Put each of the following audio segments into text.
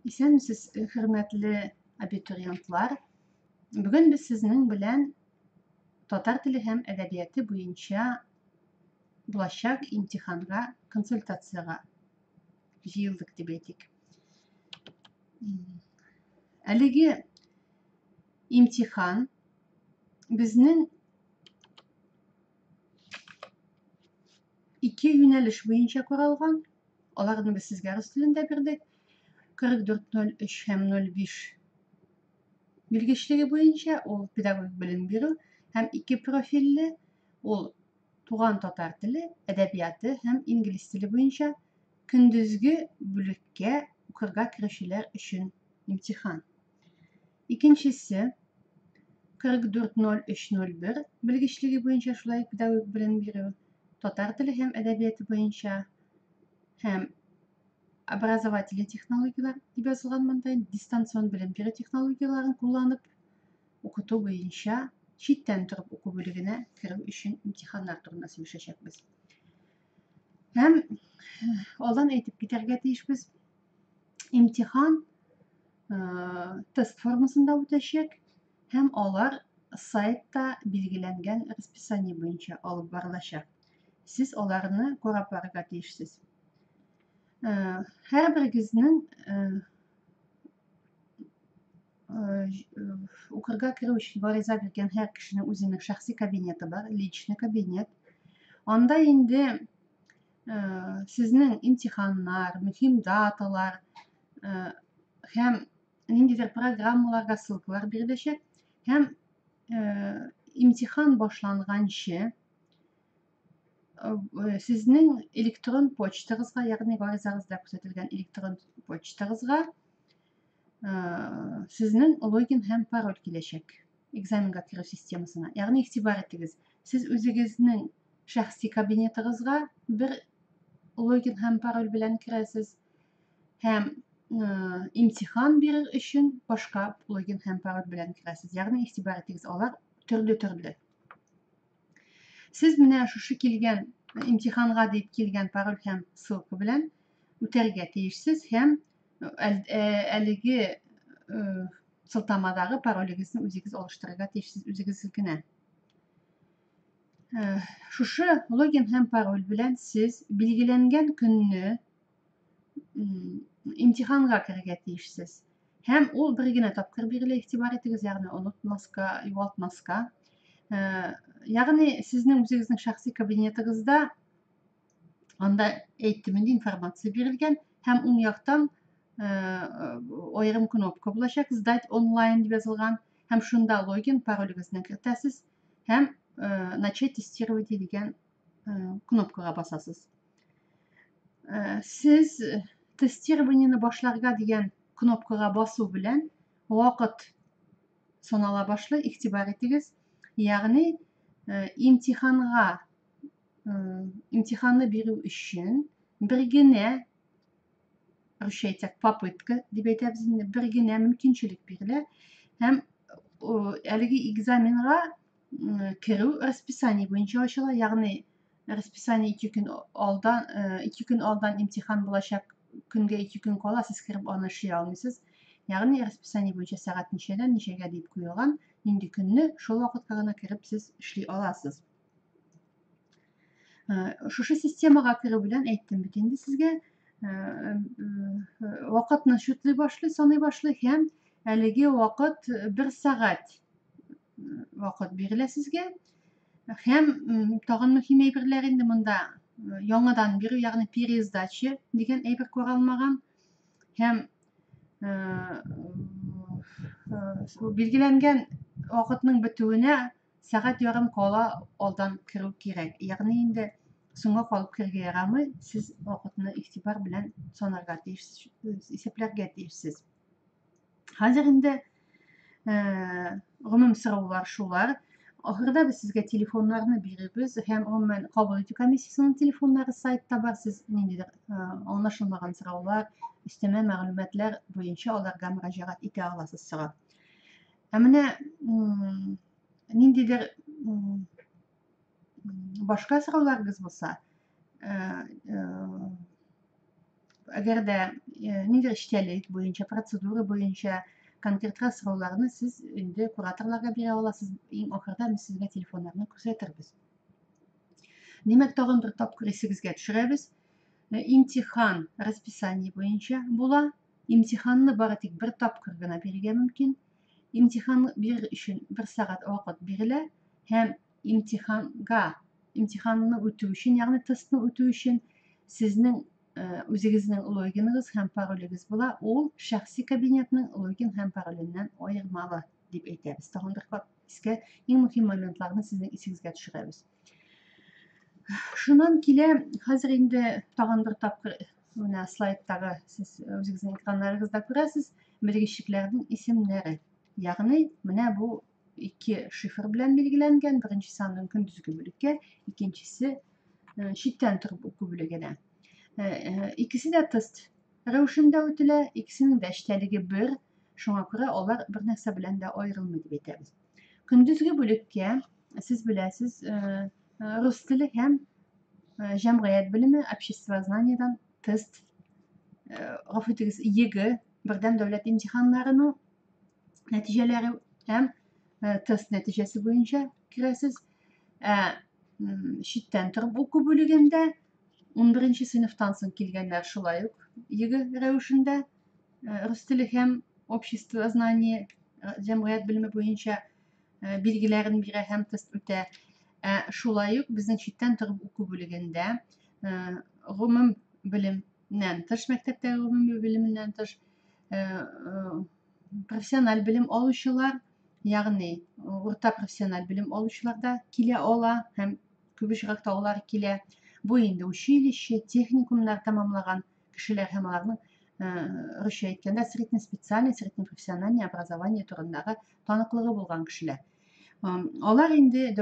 Исәнмесез, хөрмәтле абитуриентлар! Бүген без сезнең белән татар теле һәм әдәбияты буенча булачак имтиханга консультациягә җыелдык дип әйтик. Әлеге имтихан безнең ике юнәлеш буенча каралган. Аларны без сезгә рус телендә бирдек. 44.03 һәм 05 белгечлеге буенча ул педагогик белем бирү һәм ике профильле ул туган татар теле, әдәбияты һәм инглиз теле буенча көндезге бүлеккә укырга керүчеләр өчен имтихан. Икенчесе 44.03.01 белгечлеге буенча шулай ук педагогик белем бирү, татар теле һәм әдәбияты буенча һәм образовательный технологияләр дип язылган монда дистанцион белем бирү технологияләрен кулланып укыту буенча читтән торып уку бүлегенә керү өчен имтиханнар турында сөйләшәчәкбез. Һәм алдан әйтеп китәргә тиешбез, имтихан тест формасында үтәчәк һәм алар сайтта билгеләнгән расписание буенча алып барылачак. Сез аларны карап барырга тиешсез. Һәрберегезнең укырга керү өчен гариза биргән һәр кешенең үзенең шәхси кабинеты бар, личный кабинет. Анда инде сезнең имтиханнар, мөһим даталар һәм ниндидер программаларга ссылкалар биреләчәк һәм имтихан башланганчы сезнең электрон почтагызга, ягъни гаризагызда күрсәтелгән электрон почтагызга сезнең логин һәм пароль киләчәк экзаменга керү системасына. Ягъни игътибар итегез, сез үзегезнең шәхси кабинетыгызга бер логин һәм пароль белән керәсез һәм имтихан бирер өчен башка логин һәм пароль белән керәсез. Ягъни игътибар итегез, алар төрле-төрле. Сез менә шушы килгән имтиханга дип килгән пароль һәм ссылка белән үтәргә тиешсез һәм әлеге сылтамадагы паролегезне үзегез алыштырырга тиешсез үзегез генә. Шушы логин һәм пароль белән сез билгеләнгән көнне имтиханга керергә тиешсез. Һәм ул бер генә тапкыр бирелә, игътибар итегез, ягъни онытмаска, югалтмаска. Ягъни сезнең үзегезнең шәхси кабинетыгызда анда әйттем инде информация бирелгән һәм уң яктан аерым кнопка булачак, сдать онлайн дип язылган һәм шунда логин, паролегезне кертәсез һәм начать тестировать дигән кнопкага басасыз. Сез тестированиене башларга дигән кнопкага басу белән вакыт санала башлый, игътибар итегез. Ягъни имтиханга имтиханны бирү өчен бер генә русча әйтсәк попытка дип әйтәбез инде, бер генә мөмкинчелек бирелә һәм әлеге экзаменга керү расписание буенча ачыла, ягъни расписание 2 көн алдан, 2 көн алдан имтихан булачак көнгә 2 көн кала, сез кереп аны эшли алмыйсыз. Ягъни расписание буенча сәгать ничәдән ничәгә дип куелган, нинди көнне шул вакытка гына кереп сез эшли аласыз. Шушы системага керү белән әйттем бит инде сезгә, вакытны счетлый башлый, саный башлый һәм әлеге вакыт бер сәгать вакыт бирелә сезгә. Һәм тагын мөһим әйберләр инде монда яңадан бирү, ягъни пересдача дигән әйбер каралмаган. Һәм билгеләнгән вакытның бетүенә сәгать ярым кала алдан керү кирәк. Ягъни инде соңга калып керергә ярамый, сез вакытны игътибар белән санарга тиешсез, исәпләргә тиешсез. Хәзер инде гомум сораулар шулар. Ахырда без сезгә телефоннарны бирербез һәм гомумән кабул итү комиссиясенең телефоннары сайтта бар. Сез ниндидер аңлашылмаган сораулар, өстәмә мәгълүматлар буенча аларга мөрәҗәгать итә аласыз сорап. Ә менә ниндидер башка сорауларыгыз булса, Әгәр дә ниндидер эчтәлек буенча, процедура буенча конкретрак сорауларны сез инде кураторларга бирә аласыз. Иң ахырда без сезгә телефоннарны күрсәтербез. Димәк, тагын бер тапкыр исегезгә төшерәбез. Имтихан расписание буенча була. Имтиханны бары тик бер тапкыр гына бирергә мөмкин. Имтихан бирер өчен бер сәгать вакыт бирелә һәм имтиханга имтиханны үтү өчен, ягъни тестны үтү өчен сезнең үзегезнең логиныгыз һәм паролегез була. Ул шәхси кабинетның логин һәм пароленнән аермалы дип әйтәбез. Тагын бер кат искә иң мөһим моментларны сезнең исегезгә төшерәбез. Шуннан килә, хәзер инде тагын бер тапкыр менә слайдтагы сез үзегезнең экраннарыгызда күрәсез, белгечлекләрнең исемнәре. Ягъни менә бу ике шифр белән билгеләнгән, беренчесе аның көндезге бүлеккә, икенчесе читтән торып уку бүлегенә. Икесе дә тест рәвешендә үтелә, икесенең дә эчтәлеге бер, шуңа күрә алар бер нәрсә белән дә аерылмый дип әйтәбез. Көндезге бүлеккә сез беләсез, рус теле һәм җәмгыять белеме, обществознаниедан тест, гафу итегез, ЕГЭ, бердәм дәүләт имтиханнарының нәтиҗәләре һәм тест нәтиҗәсе буенча керәсез. Ә читтән торып уку бүлегендә 11 сыйныфтан соң килгәннәр шулай ук ЕГЭ рәвешендә рус теле һәм обществознание, җәмгыять белеме буенча билгеләрен бирә һәм тест үтә. Ә шулай ук безнең читтән торып уку бүлегендә гомум белемнән тыш, мәктәптәге гомуми белеменнән тыш, профессиональ белем алучылар, ягъни урта профессиональ белем алучылар да килә ала һәм күп очракта алар килә. Бу инде училище, техникумнар тәмамлаган кешеләр һәм аларның русча әйткәндә среднеспециальный, среднепрофессиональный образование турындагы таныклыгы булган кешеләр. Алар инде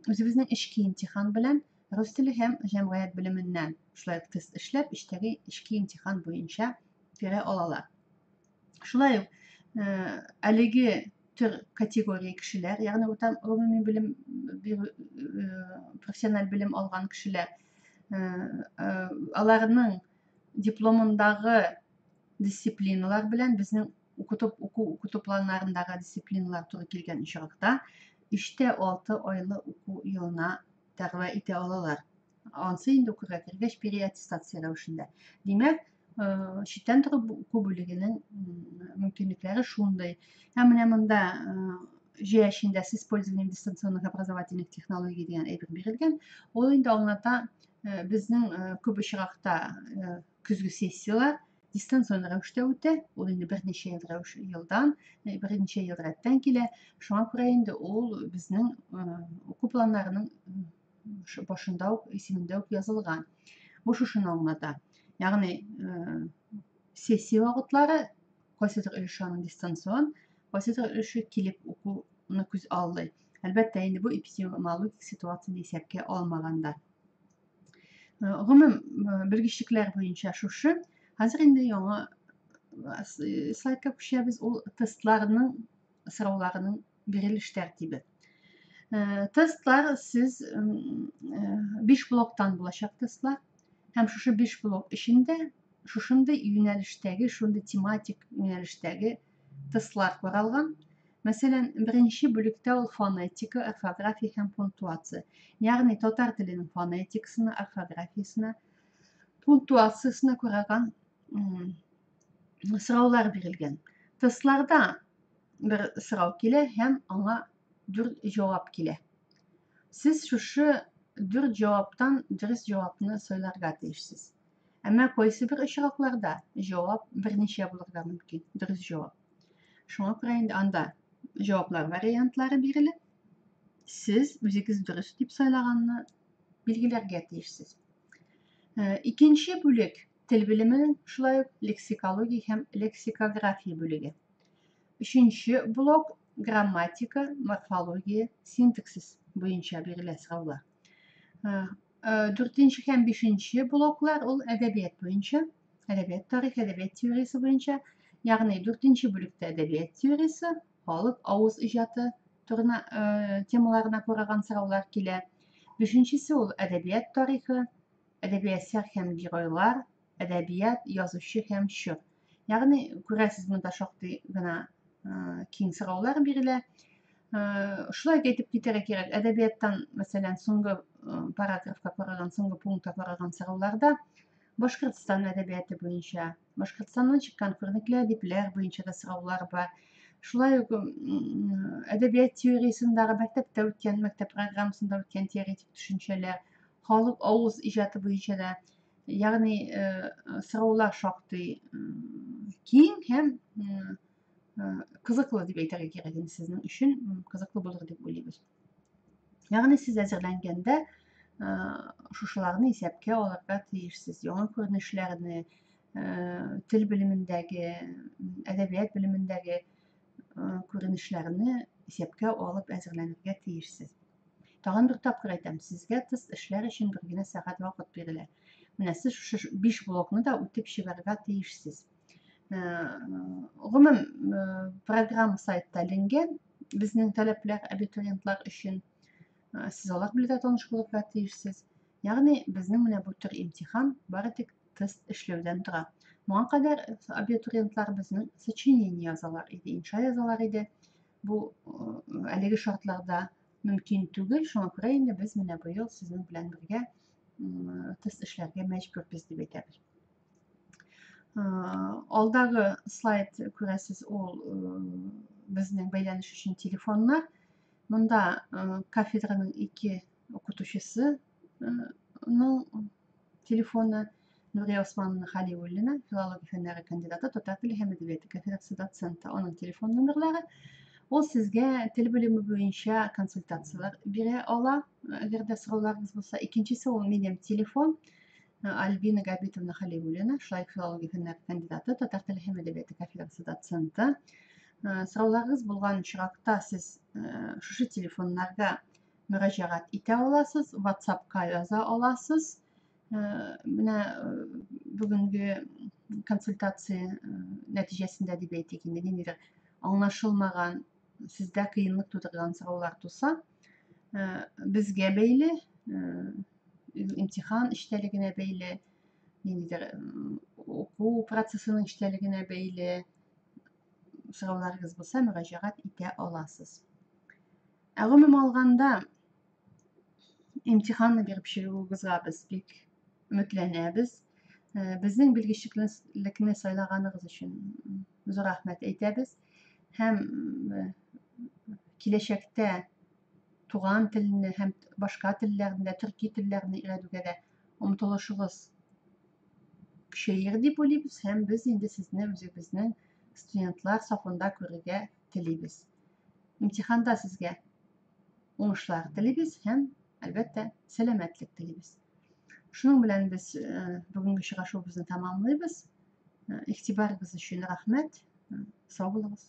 үзебезнең эчке имтихан белән рус теле һәм җәмгыять белеменнән шулай ук тест эшләп, эчтәге эчке имтихан буенча керә алалар. Шулай ук әлеге төр категория кешеләр, ягъни урта гомуми белем бирү, профессиональ белем алган кешеләр, аларның дипломындагы дисциплиналар белән безнең укытып уку укыту планнарындагы дисциплиналар туры килгән очракта 3-6 айлы уку елына дәгъва итә алалар. Ансы инде укырга кергәч переаттестация рәвешендә. Димәк, читтән торып уку бүлегенең мөмкинлекләре шундый. Һәм менә монда җәй эчендә с использованием дистанционных образовательных технологий дигән әйбер бирелгән. Ул инде аңлата, безнең күп очракта көзге сессияләр дистанцион рәвештә үтә. Ул инде берничә ел рәвеш елдан, берничә ел рәттән килә. Шуңа күрә инде ул безнең уку планнарының башында ук, исемендә үк язылган. Бу шушыны аңлата. Ягъни сессия вакытлары кайсыдыр өлеше аның дистанцион, кайсыдыр өлеше килеп укуны күз аллый. Әлбәттә, инде бу эпидемиологик ситуацияне исәпкә алмаганда. Гомум белгечлекләр буенча шушы. Хәзер инде яңа слайдка күчәбез. Ул тестларның сорауларының бирелеш тәртибе. Тестлар сез 5 блоктан булачак тестлар. Һәм шушы 5 блок эчендә шушындый юнәлештәге, шундый тематик юнәлештәге тестлар каралган. Мәсәлән, беренче бүлектә ул фонетика, орфография һәм пунктуация. Ягъни татар теленең фонетикасына, орфографиясенә, пунктуациясенә караган сораулар бирелгән. Тестларда бер сорау килә һәм аңа дүрт җавап килә. Сез шушы дүрт җаваптан дөрес җавапны сайларга тиешсез. Әмма кайсы бер очракларда җавап берничә булырга мөмкин, дөрес җавап. Шуңа күрә инде анда җаваплар вариантлары бирелә. Сез үзегез дөрес дип сайлаганны билгеләргә тиешсез. Икенче бүлек тел белеменең шулай ук лексикология һәм лексикография бүлеге. Өченче блок грамматика, морфология, синтаксис буенча бирелә сораулар. Дүртенче һәм бишенче блоклар ул әдәбият буенча, әдәбият тарихы, әдәбият теориясе буенча, ягъни дүртенче бүлектә әдәбият теориясе, халык авыз иҗаты турына темаларына караган сораулар килә. Бишенчесе ул әдәбият тарихы, әдәби әсәр һәм геройлар, әдәбият, язучы һәм чор. Ягъни, күрәсез, монда шактый гына киң сораулар бирелә. Шулай ук әйтеп китәргә кирәк, әдәбияттан, мәсәлән, соңгы параграфка караган, соңгы пунктка караган сорауларда Башкортстан әдәбияты буенча, Башкортстаннан чыккан күренекле әдипләр буенча да сораулар бар. Шулай ук әдәбият теориясендәге мәктәптә үткән, мәктәп программасында үткән теоретик төшенчәләр, халык авыз иҗаты буенча да, ягъни сораулар шактый киң һәм кызыклы дип әйтергә кирәк инде, сезнең өчен кызыклы булыр дип уйлыйбыз. Ягъни сез әзерләнгәндә шушыларны исәпкә алырга тиешсез. Яңа күренешләрне, тел белемендәге, әдәбият белемендәге күренешләрне исәпкә алып әзерләнергә тиешсез. Тагын бер тапкыр әйтәм, сезгә тест эшләр өчен бер генә сәгать вакыт бирелә. Менә сез шушы 5 блокны да үтеп чыгарга тиешсез. Гомум программа сайтта эленгән, безнең таләпләр абитуриентлар өчен. Сез алар белән дә таныш булырга тиешсез. Ягъни безнең менә бу төр имтихан бары тик тест эшләүдән тора. Моңа кадәр абитуриентлар безнең сочинение язалар иде, инша язалар иде. Бу әлеге шартларда мөмкин түгел, шуңа күрә инде без менә быел сезнең белән бергә тест эшләргә мәҗбүрбез дип әйтәбез. Алдагы слайд, күрәсез, ул безнең бәйләнеш өчен телефоннар. Монда кафедраның ике укытучысы телефоны: Нурия Османовна Халиуллина, филология фәннәре кандидаты, татар теле һәм әдәбияты кафедрасы доценты. Аның телефон номерлары. Ул сезгә тел белеме буенча консультацияләр бирә ала, әгәр дә сорауларыгыз булса. Икенчесе ул минем телефон. Альбина Габитовна Халиуллина, шулай филология фәннәре кандидаты, татар теле һәм әдәбияты кафедрасы доценты. Сорауларыгыз булган очракта сез шушы телефоннарга мөрәҗәгать итә аласыз, WhatsApp-ка яза аласыз. Менә бүгенге консультация нәтиҗәсендә дип әйтик инде, ниндидер аңлашылмаган, сездә кыенлык тудырган сораулар туса, безгә бәйле, имтихан эчтәлегенә бәйле, ниндидер уку процессының эчтәлегенә бәйле сорауларыгыз булса, мөрәҗәгать итә аласыз. Ә гомум алганда, имтиханны биреп чыгуыгызга без бик өметләнәбез. Безнең белгечлекне сайлаганыгыз өчен зур рәхмәт әйтәбез һәм киләчәктә туган телне һәм башка телләрне дә, төрки телләрне өйрәнүгә дә омтылышыгыз көчәер дип уйлыйбыз һәм без инде сезне үзебезнең студентлар сафында күрергә телибез. Имтиханда сезгә уңышлар телибез һәм, әлбәттә, сәламәтлек телибез. Шуның белән без бүгенге очрашуыбызны тәмамлыйбыз. Игътибарыгыз өчен рәхмәт. Сау булыгыз.